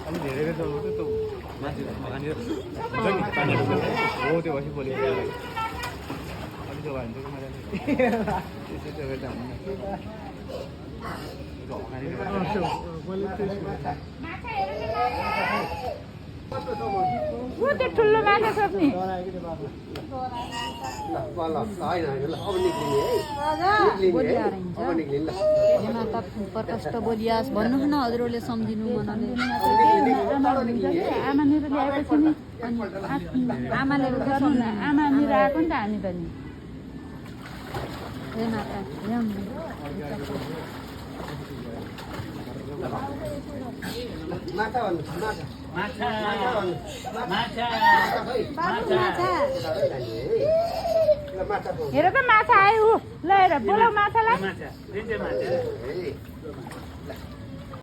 अलि धेरै त त्यो माथि भगानीर हो त्यो पछि बोलेको अलि त्यो भयो भने चाहिँ मजाले त्यसै त्यो गर्दा त्यो ठुलो माछा सक्ने प्रकष्ट बोलियास भन्नुहोस् न हजुरहरूले सम्झिनु मनाले आमा मेरो ल्याएपछि नि आमाले आमा मेरो आएको नि त हामी त नि ए माता माछा भन्नु माछा माछा हेर त माछा आयो ल हेर बोलाऊ माछालाई माछा